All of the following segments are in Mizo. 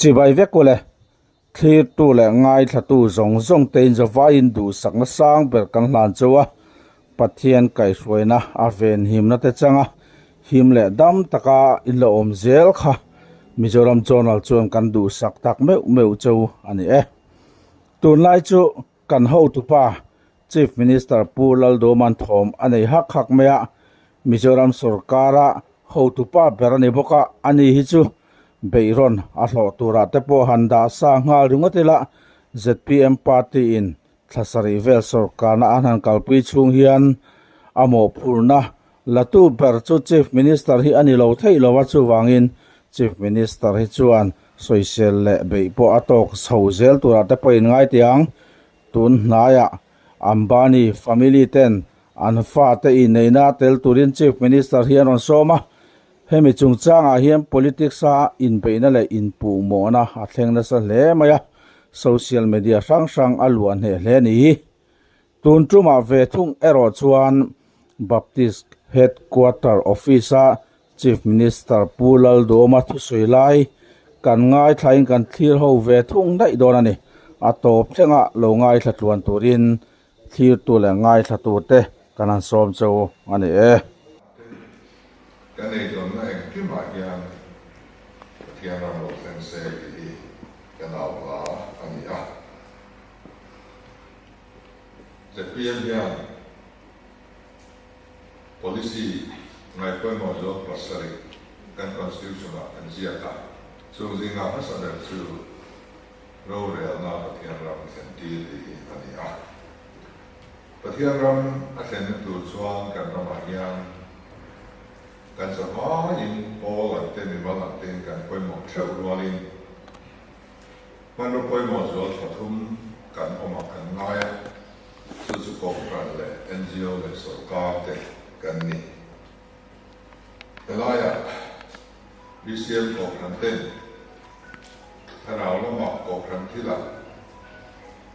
Chibai vek ule, thlirtu leh ngaithlatu zawng zawng te in zavaiin duhsakna sang ber kan hlan chauh a, Pathian kaihhruaina a venhimna te changa him leh dam taka in lo awm zel kha Mizoram Journal chuan kan duhsak tak meuh meuh chauh a ni e. Tunlai chu kan hotupa Chief Minister Pu Lalduhman thawm a nei hak hak mai a, Mizoram sorkara hotupa ber a ni bawk a, ani hi chu beihrawn a hlawh turah te pawh han dah sa nghal ringawt ila zpm party in thla sarih vel sorkarna an han kalpui chhung hian a mawhphurhna latu ber chu Chief Minister hi a ni lo theih lo a, chuvangin Chief Minister hi chuan sawisel leh beih pawh a tawk chho zel turah te pawhin ngai tiang. Tun hnaiah Ambani family ten an fate inneihna tel turin Chief Minister hi an rawn sawm a, hemi chungchangah hian politics a inbeihna leh inpuhmawhna a thleng nasa hle mai a, social media hrang hrang a luah hneh hle a ni. Tun tumah ve thung erawh chuan Baptist Headquarter Office-a Chief Minister Pu Lalduhoma thusawi lai kan ngaithlain kan thlir ho ve thung daih dawn a ni. A tawp thlengah lo ngaithla tluan turin thlirtu leh ngaithla turte kan han sawm cheu a ni e. Kan eizawnna engkimah hian Pathian ram lo thleng se tih hi kan au hla a ni a. Zpm hian Policy ngaihpawimawh zawk pasarih kan Constitution-ah kan ziak a, chung zinga hmasa ber chu rorelna Pathian ram thlen tir tih hi a ni a. Pathian ram a thlenna tur chuan kan ramah hian kan zahmaiin pawl ang te, mimal ang tein kan pawimawh theuh rualin hmanraw pawimawh zual pathum kan awmah kan ngai a. Chu chu Kohhran leh ngo leh sorkar te kan ni. Helaiah BCM Kohhran ten thlarau lamah Kohhran thilah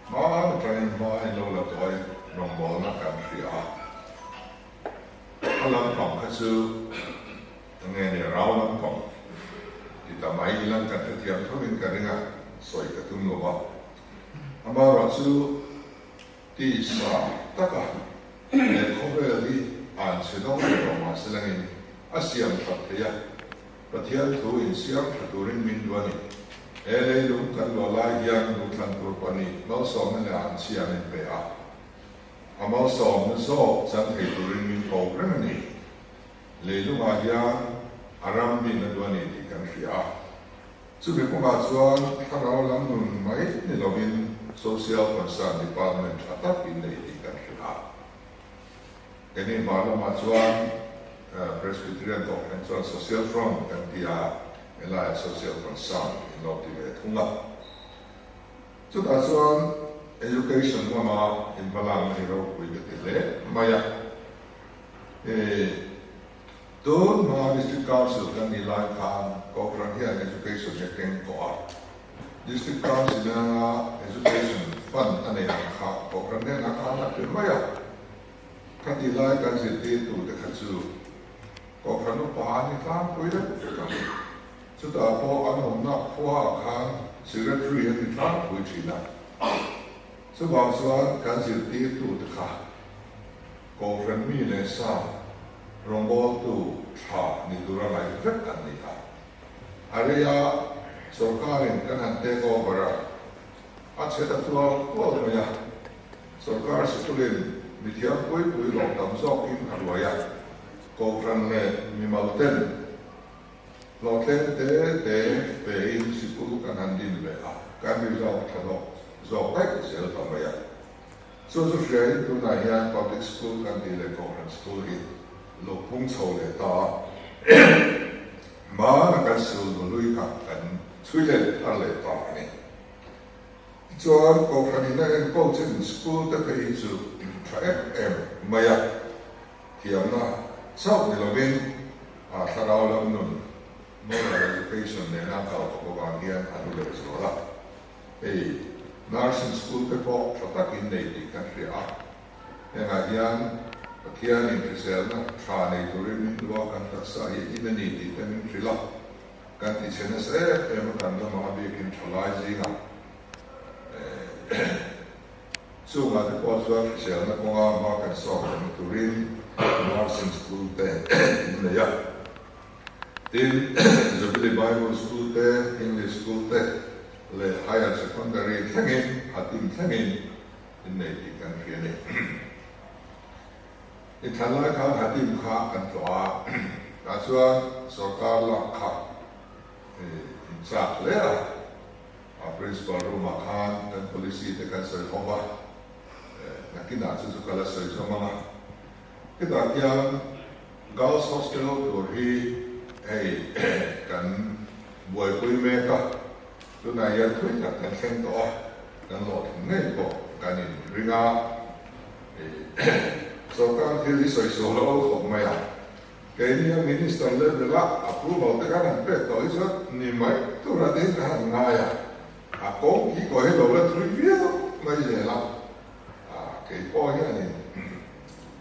hma atangin hma in lo la tawh a, rawngbawlna kan hria a. A lampang kha chu enge ni rau lampang ti ta mai ilang kan hrethiam thovin ka ring a, sawi ka tum lo va. Amaherawh chu tisa taka he khawvel hi an chhe dawng ve lo mah se langin a siam that thei a, Pathian thu in siam tha turin min duh a ni. He leilung kan luah lai hian duhthlan tur pahnih malsawmna leh an chhia min pe a, a malsawmna zawk chan thei turin min ko reng a ni. Leilungah hian a ram din a duh a ni tih kan hria a. Chumi kawngah chuan thlarau lam nun mai ni lovin Social Concern Department tha tak in nei tih kan hria a. Keini hmar lamah chuan Presbyterian Kohhran chuan Social Front kan ti a, helaiah Social Concern in lo ti ve thung a. Chutah chuan Education lama inhmalakna hi ropui ka ti hle mai a. Tun hma District Council kan nih lai khan Kohhran hian Education hi a keng tawh a. District Council anga Education Fund a nei ang kha Kohhran hnenah khan a pe mai a. Khatih lai kan zirtirtu te kha chu Kohhran upa an ni tlangpui vek vek ang. Chutah pawh an awmna khuaah khan Secretary an ni tlangpui thin a. Chuvang chuan kan zirtirtu te kha Kohhran mi leh sa rawngbawltu tha ni tura ngaih vek an ni a. A reia sorkarin kan han take over a, a chhe ta tual tual mai a. Sorkar sikulin mithiam pui pui lo tam zawkin a ruai a, Kohhran leh mimal ten hlawhtleng te te pein sikul kan han din ve a, kan result tha zawk daih zel ta mai a. Chu chu hriain tunah hian Public School kan tih leh Kohhran School hi lo phung chho leh ta a, hmana kan sul nului kha kan chhui let thar leh ta a ni. Tichuan Kohhran in a enkawl chin school te phei hi chu tha em em mai a, thiamna chauh ni lovin a thlarau lam nun, moral education, nena kal khawp avang hian a hlu leh zual a. Hei nursing school te pawh tha takin nei tih kan hria a, hengah hian Pathianin hriselna tha nei turin min duh a, kan taksa hi in a ni tih te min hrilh a. Kan ti chhe nasa em em a, kan ramah a bikin thalai zingah chungah te pawh chuan hriselna kawnga hma kan sawk theihna turin nursing school te in nei a. Tin, Jubilee Bible School te, English School te leh Higher Secondary thlengin, Hatim thlengin in nei tih kan hria a ni. Inthlan lai khan Hatim kha kan tlawh a, tah chuan sorkar lak kha in chak hle a, a Principal room ah khan kan policy te kan sawi ho va, nakinah chu chu ka la sawi zawm ang a. Hetah hian Girls Hostel tur hi hei kan buaipui mek a, tunah hian thui tak kan thleng tawh a, kan hlawhtling ngei pawh kan inring a, sorkar thil hi sawi sual a awl khawp mai a, keini a Minister level a approval te khan han pek tawh hi chuan ni mai tur a ding ka han ngai a, a kawng khi kaw hi lo la thui viau mai zel a. Kei pawh hianin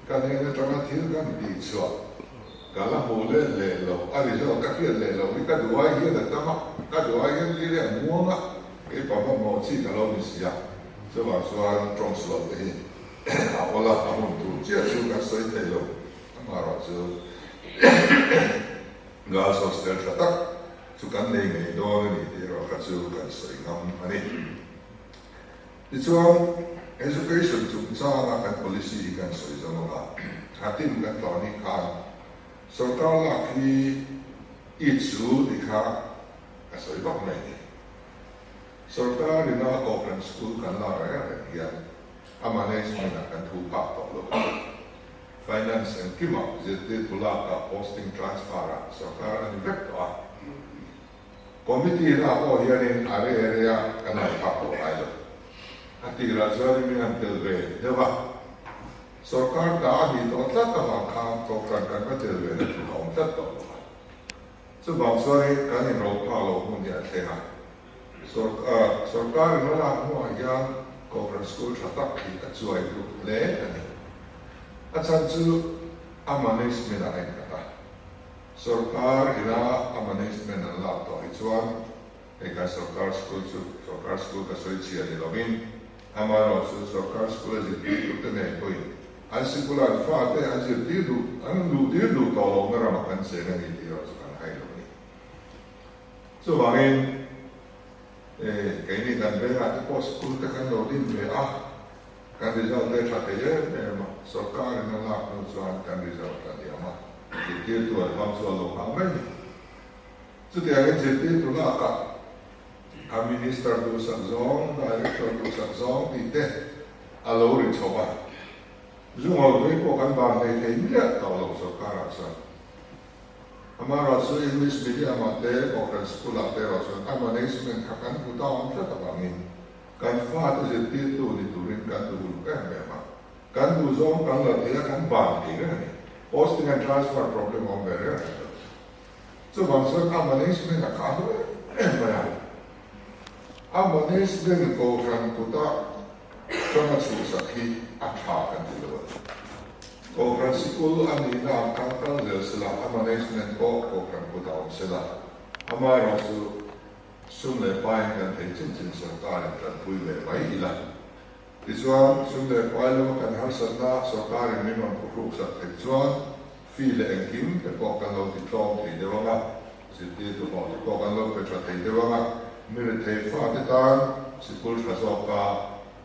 ka hnen atanga thil kan tih chhuah ka la hmuh let leh loh, a result ka hriat leh loh hi ka duh ai hian a tam a, ka duh ai hian thil hi a muang a, kei pa hmanhmawh chi ka lo ni si a, chuvang chuan tawng sual te hi a awl a, a hun tur chiah chu kan sawi thei lo, amaherawh chu Girls Hostel tha tak chu kan nei ngei dawn a ni tih erawh kha chu kan sawi ngam a ni. Tichuan, Education chungchanga kan policy hi kan sawi zawm ang a, Hatim kan tlawh ni khan sorkar lak hi i chu ti kha ka sawi vak mai ni. Sorkar ina Kohhran School kan lak reng reng hian a management ah kan thu phak tawh lo. Finance engkimah zirtirtu lakah posting transfer ah sorkar a ni vek tawh a. Committee lah pawh hianin a rei a rei a kan han phak tawh ngai lo. A tirah chuanin min han tel ve deuh a, sorkar ta a nih tawh tlat avang khan kohhran kan va tel ve na tur a awm tlat tawh lo a. Chuvang chuanin kan inro phak loh hmun hi a thleng a. Sorkar in a lak hnuah hian kohhran school tha tak hi a chuai duh hle a ni. A chhan chu a management ah a innghat a. Sorkar ina a management an lak tawh hi chuan hei kan sorkar school chu sorkar school ka sawi chhia ni lovin amaherawh chu sorkar school a zirtirtu te nei pawhin an sikula an fate an zirtir duh an luhtir duh tawh lohna ramah kan cheng a ni tih erawh chu kan hai lo a ni. Chuvangin keini kan vengah te pawh school te kan lo din ve a, Kan result te tha thei em em a, sorkar in a lak hnu chuan kan result a hniam a, zirtirtu an hmang chu a lo nghah mai ni. Chutiangin zirtirtu lakah a minister duhsak zawng, director duhsak zawng tih te a lo ri chho a, zungawl vei pawh kan van hlei thei miah tawh lo sorkarah chuan. Amaherawh chu English medium ah te, Kohhran school ah te erawh chuan a management kha kan hmu ta awm tlat avangin Kan fate zirtirtu ni turin kan duh uluk em em a, kan duh zawng kan la thei a, kan ban thei reng a ni. Posting and transfer problem a awm ve reng reng lo. Chuvang chuan a management a kha hlu em em mai a. A management kohhran kuta tanga chhuhsak hi a tha kan ti lo a ni. Kohhran sikul a nihna ang khan kal zel sela, a management pawh kohhran kutah awm sela, amaherawhchu Sum leh paiin kan thei chin chin sorkarin tanpui ve mai ila. Tichuan, sum leh pai lama kan harsatna sorkarin min rawn phuhruksak theih chuan fee leh engkim te pawh kan lo ti tlawm thei deuh ang a, zirtirtu hlawh te pawh kan lo pe tha thei deuh ang a, mi rethei fate tan sikul tha zawka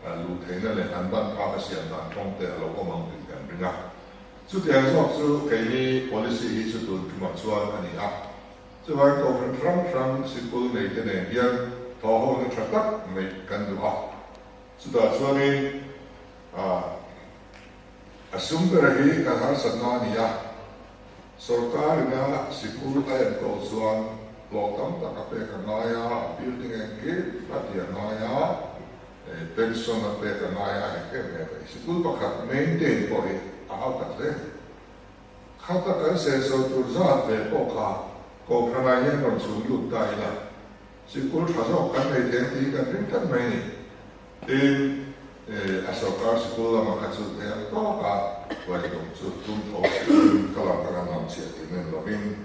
luh theihna leh an ban phak a siam dan tawng te a lo awm ang tih kan ring a. Chutiang zawk chu keini policy hi chu tun tumah chuan a ni a. Chuvang kohhran hrang hrang sikul nei te nen hian thawhhona tha tak neih kan duh a. Chutah chuanin a sum bera hi kan harsatna a ni a, sorkar ina sikul a enkawl chuan hlawh tam tak a pek a ngai a, a building engkim a ti a ngai a, pension a pek a ngai a, eng em em a ni. Sikul pakhat maintain pawh hi a hau tak hle a ni. Khata kan senso tur zat ve pawh kha Kohhranah hian rawn chhung lut ta ila, sikul tha zawk kan nei thei ang tih hi kan ring tlat mai a ni. Tin, a sorkar sikul lamah kha chu thei ang tawka huaihlawm chu tum tho siin ka lam ka kan lam chhiah tih nen lovin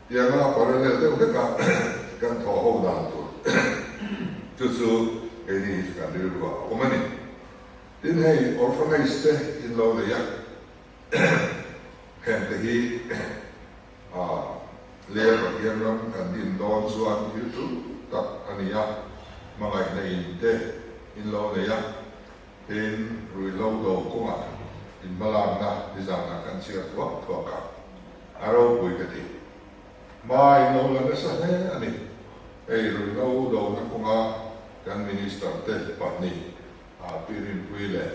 tianga parallel deuh hleka. kan thawh ho dan tur chu chu keini hi chu kan rilru ah a awm a ni. Tin hei orphanage te in lo nei a, heng te hi Lea Pathian ram kan din dawn chuan thil tul tak a ni a, hmangaihna in te in lo nei a, tin ruihhlo do kawngah inhmalakna nizanah kan chhiar thuak thuak a, a ropui ka ti. Hma in lo la nasa hle a ni. Hei ruihhlo dona kawnga kan Minister te pahnih Pi Rinpuii leh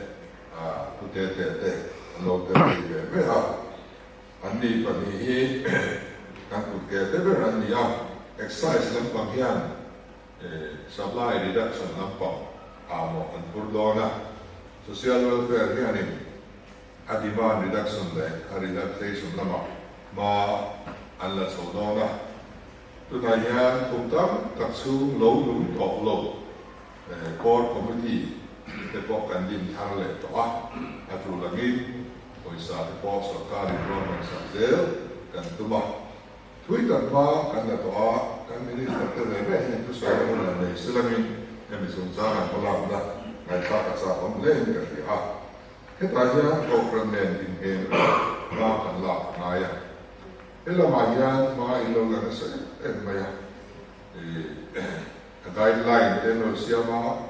Pu Tete te an lo tel thei ve ve a. Anni pahnih hi kan kut ke te ber an ni a, Excise lampang hian supply reduction lampang ah mawh an phur dawn a, Social welfare hianin a demand reduction leh a relaxation lamah hma an la chho dawn a. Tunah hian kum tam tak chhung lo nung tawh lo Core Committee te pawh kan din thar leh tawh a, a tul angin pawisa te pawh sorkarin ruahman sak zel kan tum a. Thui tak hma kan la tawh a, kan Minister te ve ve hian thusawi hun an nei silangin hemi chungchang an hmalakna ngaihthlak a chak awm hlein ka hria a. Hetah hian Kohhran nen innghen hma kan lak a ngai a, he lamah hian hma in lo la nasa em em mai a. A guideline te an rawn siam a,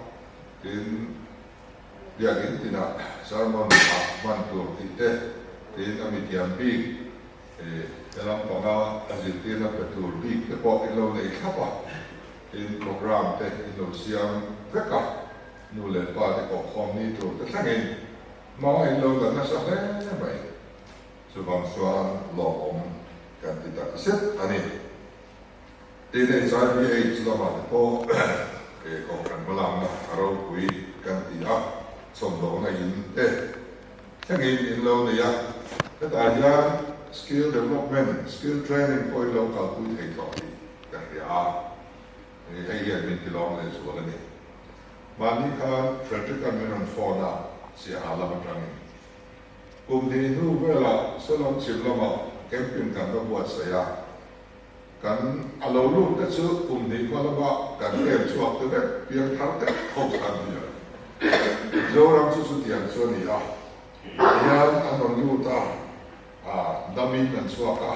tin biakin tinah sermon ah hman tur tih te, tin a mithiam bik he lampanga a zirtirna pe tur bik te pawh in lo nei thlap a, tin programme te in lo siam vek a, nu leh pa te kohkhawm ni tur te thlengin hma in lo la nasa hle mai. Chuvang chuan lawmawm kan ti tak zet a ni. Tin, HIV Aids lamah te pawh Kohhran hmalakna a ropui kan ti a, chhawmdawhna in te thlengin in lo nei a, hetah hian skill development, skill training pawh in lo kalpui thei tawh tih ka hria a, hei hian min tilawm lehzual a ni. Mahni khan Frederick-a'n min rawn phone a, Siaha lam atangin. Kum hnih hnu velah Salom chhim lamah camping kan va buatsaih a, Kan a lo lut te chu kum hnih hma lama kan em chhuak te vek piang thar deuh tho kha an ni a. Mizoram chu chutiang chu a ni a, tihian an rawn lut a, damin an chhuak a,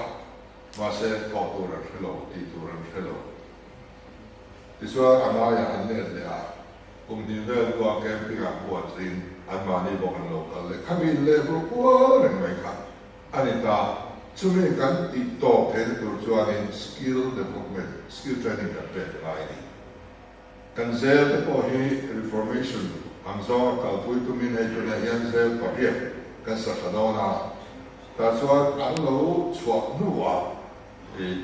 mahse thawh tur an hre lo, tih tur an hre lo. Tichuan a ngaiah an let leh a, kum hnih vel hnuah camping ah buatsahin anmahni bawk an lo kal leh. Khami inlehru kual reng mai kha A ni ta, chumi kan tih tawp theihna tur chuanin skill development, skill training kan pek a ngai a ni. Kan zel te pawh hi reformation ang zawnga kalpui tumin hei tunah hian zel pariat kan sa tha dawn a, tah chuan an lo chhuah hnuah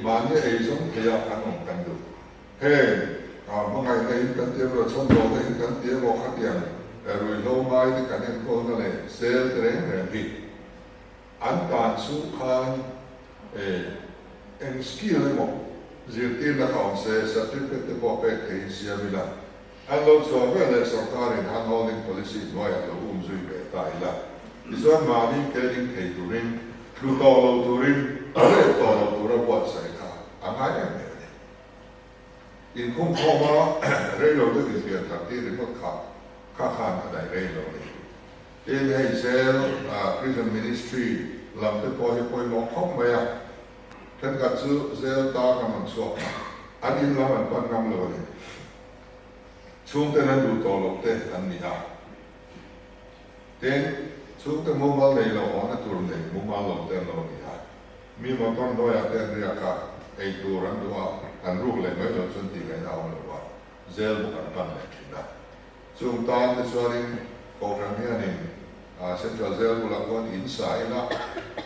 mahni eizawng theia an awm kan duh. Heng hmangaihna in kan ti emaw, chhawmdawlna in kan ti emaw khatiang ruihhlo ngai te kan enkawlna leh zel te reng reng hi An tan chhung khan eng skill emaw zirtirna kha awm se, certificate te pawh pek theihin siam ila, an lo chhuah vel leh sorkarin hand holding policy hnuaiah lo um zui ve ta ila, tichuan mahni ke ding thei turin, tlu tawh lo turin, let tawh lo tura buatsaih kha a ngai em em a ni. Inkhawmkhawma rei lo deuh inpian thar tir ringawt kha kha khan a daih rei lo a ni. Tin, hei zel Prison Ministry lam te pawh hi pawimawh khawp mai a, thenkhat chu zel tang an rawn chhuak a, an in lam an pan ngam lo a ni. Chhungten an duh tawh loh te an ni a. Tin, chhungte mumal nei lo awhna tur nei mumal lo te an lo ni a. Mi motor hnuaiah te an riak a, ei tur an duh a, an ruk leh mai loh chuan tih ngaihna a awm lo a, zel bawk an pan leh thin a. Chung tan te chuanin Kohhran hianin Central Jail bulah khuan in sa ila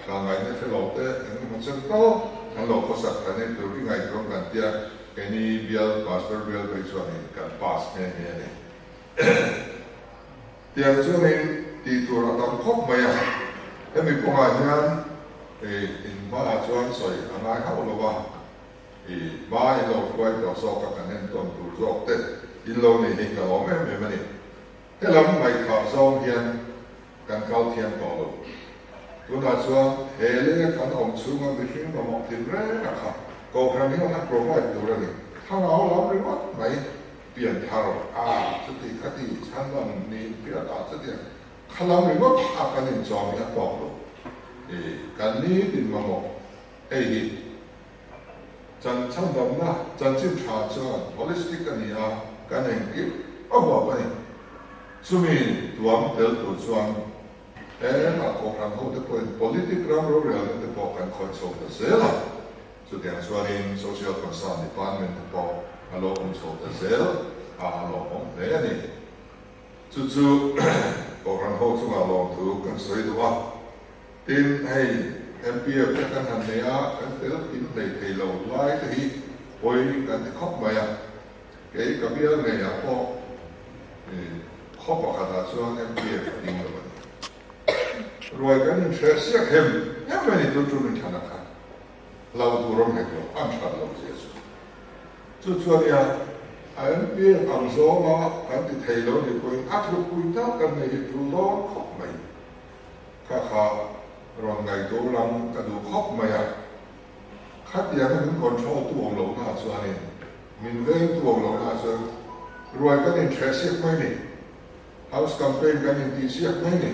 ka ngaihna hre lo te eng emaw chen tawp kan lo khawsak tha nei tur i ngaihtuah kan tia keini bial Pastor bial phei chuanin kan pass nghe nghe a ni. Tiang chuanin tih tur a tam khawp mai a, hemi kawngah hian in hmaah chuan sawi a ngai hauh lo va. I hma in lo hruai tawh zawk a kan entawn tur zawk te in lo nei hi ka lawm em em a ni. Helam ngaihthah zawng hian kan kal thiam tawh lo. Tunah chuan he lei a kan awm chhunga mihring mamawh thin reng a kha Kohhran hian a provide tur a ni. Thlarau lam ringawt mai pianthar a chuti khati chhandam niin hriat ah chutiang kha lam ringawt a kan inchawm hi a tawk lo. Kan nitin mamawh hei hi chan chhandamna chanchin tha chuan holistic a ni a, kan engkim a huap a ni. Chumi tuam tel tur chuan Hengah Kohhran hote pawhin politic ram rorelna te pawh kan khawih chho ta zel a, chutiang chuanin Social Concern Department te pawh a lo awm chho ta zel a, a lawmawm hle a ni. Chu chu Kohhran ho chungah lawmthu kan sawi duh a, tin hei MPF te kan han nei a, kan tel kim hlei thei lo lai te hi pawi kan ti khawp mai a. Kei ka bial ngeiah pawh khaw pakhatah chuan MPF a ding lo a ni. Ruai kan inhre siak hem hem a ni tun tum inthlan a khan hlau tur awm hek lo, an that lo zia chu. Chu chu a nia, a MPF ang zawnga kan ti thei lo ni pawhin a thupui tak kan nei hi tul dawn khawp mai. Kha kha rawn ngaihtuah lam ka duh khawp mai a. Khatianga min control tu awm lohna chuanin, min veng tu awm lohna chuan ruai kan inhreh siak mai ni. House campaign kan intih siak mai ni.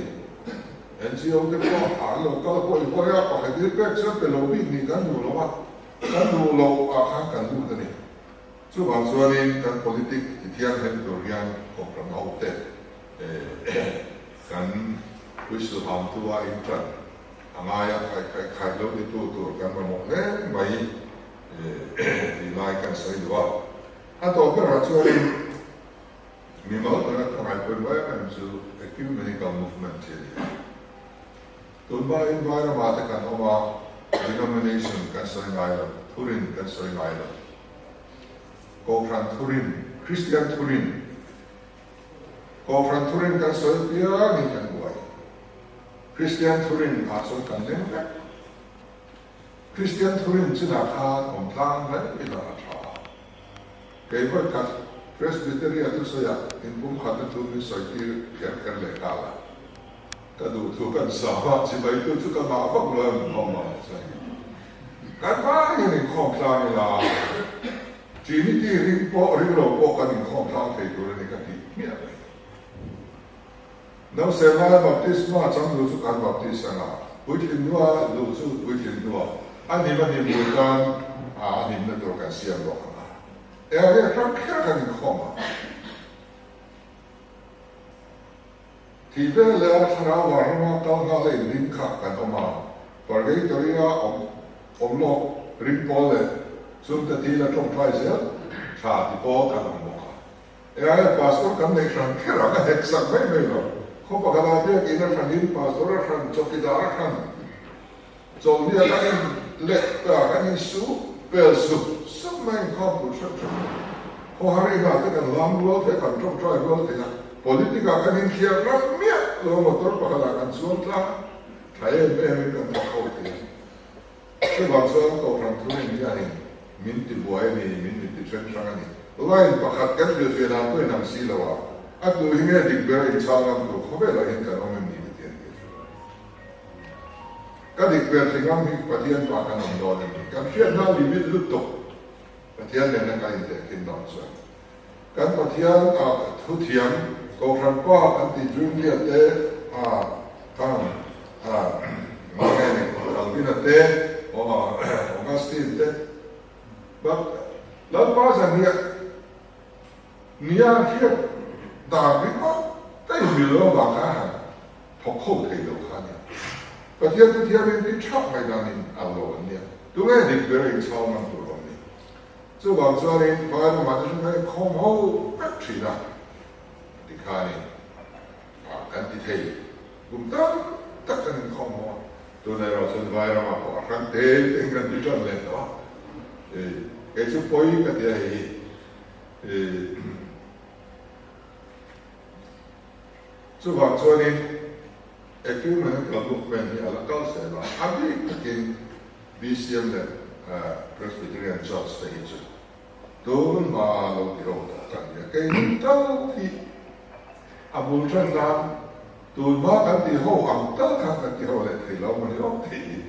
NGO te pawh an lo kal hawi hawi a, pakhat in pek chuan pe lo bik nih kan duh lo a, kan duh loh ah khan kan lut a ni. Chuvang chuanin kan politic ti thianghlim tur hian Kohhran ho te kan whistle hamtu a intan A ngaia khaih khaih khaih lo ni tu tur kan mamawh hle mai tih lai kan sawi duh a. A tawp berah chuanin mimal taka ka ngaihpawimawh em em chu ecumenical movement hi a ni a. Tunhmain Vairama te kan awm a, denomination kan sawi ngai lo, thurin kan sawi ngai lo. Kohhran thurin, Kristian thurin, Kohhran thurin kan sawi piangin kan buai. Kristian thurin ah chuan kan leng vek. Kristian thurin chinah khan awm tlang mai ila a tha a. Kei vawi khat Presbytery-a thusawiah inpumkhatna thu min sawi tir kher kher leh nghal a. Ka duh thu kan sam a, chimaitu chu ka ngah vak lo em inkhawm ah chuan kan vangin inkhawm tlang ila Trinity ring pawh ring lo pawh kan inkhawm tlang thei tur a ni ka ti hmiah mai. Nauseh laia baptisma chang duh chu kan baptis ang a, puitlin hnua duh chu puitlin hnua a hnim a hnim bul tan a a hlimna tur kan siam bawk ang a. Eng hrang kher kan inkhawm ang. Thih vel leh a thlarau vanrama kal nghal a inring kha kan awm a, Purgatory-a awm awm lawk ring pawl leh chungte thil a tawngtai zel tha ti pawl kan awm bawk a. Eng a pastor kan neih hran kher ang a hek sak mai mai lo. Khaw pakhatah biakinn a hranin pastor a hran, chawkidar a hran, chawlhni a kan in leh ta kan insu pel sup sup mai inkhawm tur hreuh hreuh mai. Khawhar inah te kan lam rual thei a, kan tawngtai rual thei a, politic ah kan inthiar ram miah lo motor pakhatah kan chuang tlang a, tha em em in kan thawk ho thei a. Chuvang chuan Kohhran thurin hianin min ti buai a ni, min ti then hrang a ni. Line pakhat kan hrilhfiah dan pawhin ang si lo a, a tu hi nge dik ber a inchhang ngam tur khawvelah hian kan awm em ni Pathian hi a hre lo. Ka dik ber thing ang hi Pathian pa kan awm dawn a ni. Kan hriatna limit lutuk Pathian nena kan intehkhin dawn chuan kan Pathian a thuthiam Kohhran pa kan tih Zwingli-a te a khan a mange ni Calvin-a te Augustine te but Lalpa zanriah Nia hriat dan ringawt ka inmil lo avang khan a han thawk ho thei lo kha a nia. Pathian chu thiamin ti thap mai danin a lo an nia. Tunge dik ber inchhau ngam tur awm ni? Chuvang chuanin vai ramah te hrim khan inkhawm ho vek thin a ti khanin kan ti thei. Kum tam tak kan inkhawm ho a, tunah erawh chuan vai ramah pawh a hrang te tein kan ti tan leh tawh a. Kei chu pawi ka ti a hei hi. Chuvang chuanin Ecumenical Movement hi a la kal zel a, a bik takin BCM leh Presbyterian Church te hi chu tun hma lo ti ho tawh kan nia. Keini tal hi a bul then nan tun hma kan ti ho ang tal khan kan ti ho leh thei lo mawni awm thei hi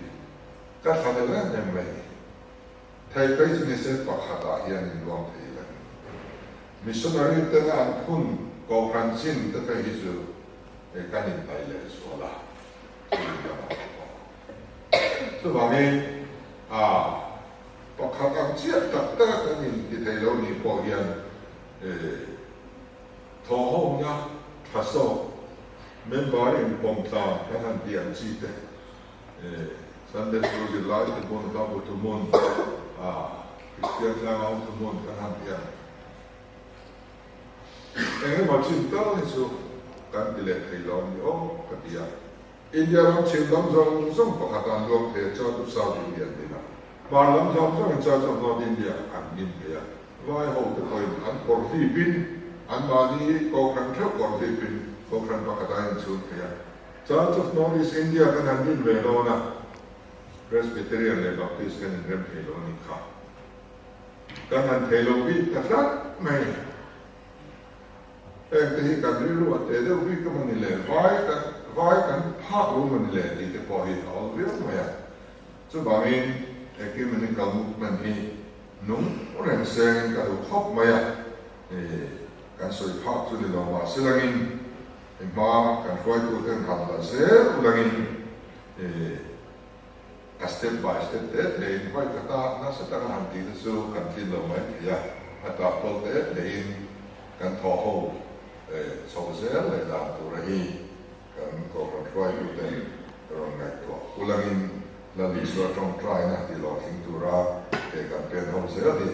ka thla deuh em em mai. Thei phei chu nise pakhatah hian in luang thei reng. Missionary tena an phun kohhran chin te phei hi chu kan inhnaih leh zual a, chu in dang a awm tawh. Chuvangin a pakhat ang chiah tak tak a kan inti thei lo nih pawh hian thawhhawmna tha zawk member inpawm tlang kan han tih ang chi te Sunday School zirlai te hmun, hla bu thu hmun, Kristian tlangau thu hmun kan han ti ang. Eng emaw chin tal hi chu kan ti leh thei lo a ni aw ka ti a. India ram chhim lam zawng zawng pakhat an luang thei a, Church of South India an din a. Hmar lam zawng zawngin Church of North India an din thei a. Vai ho te pawhin an kawr hlipin anmahni kohhran theuh kawr hlipin kohhran pakhat a inchhung thei a. Church of North East India kan han din ve dawn a, Presbyterian leh Baptist kan inrem thei lo a nih kha. Kan han thei lo bik ta tlat mai. Heng te hi kan rilru a teh deuh bik emaw ni le, vai kan vai kan phak lo emaw ni le tih te pawh hi a awl viau mai a. Chuvangin Ecumenical Movement hi nung reng sengin ka duh khawp mai a, kan sawi phak chu ni lo mahse langin, I hma kan hruaituten han la zel ulangin a step by step te tein vawi khata nasa taka han tih te chu kan tlin lo mai thei a, a tah tawl te tein kan thawh ho chho zel leh dan tura hi kan kohhran hruaituten rawn ngaihtuah ulangin Lal Isua tawngtaina ti hlawhtling tura ke kan pen ho zel hi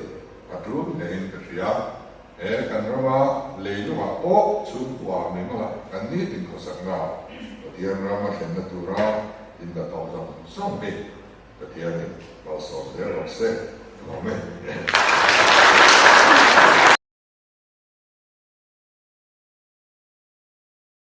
a tul hlein ka hria. He kan rama leilungah pawh chhungkua mimala kan nitin khawsakna Pathian ram a thlenna tura inhnathawh zawng zawng hi Pathianin malsawm zel rawh se. Amen.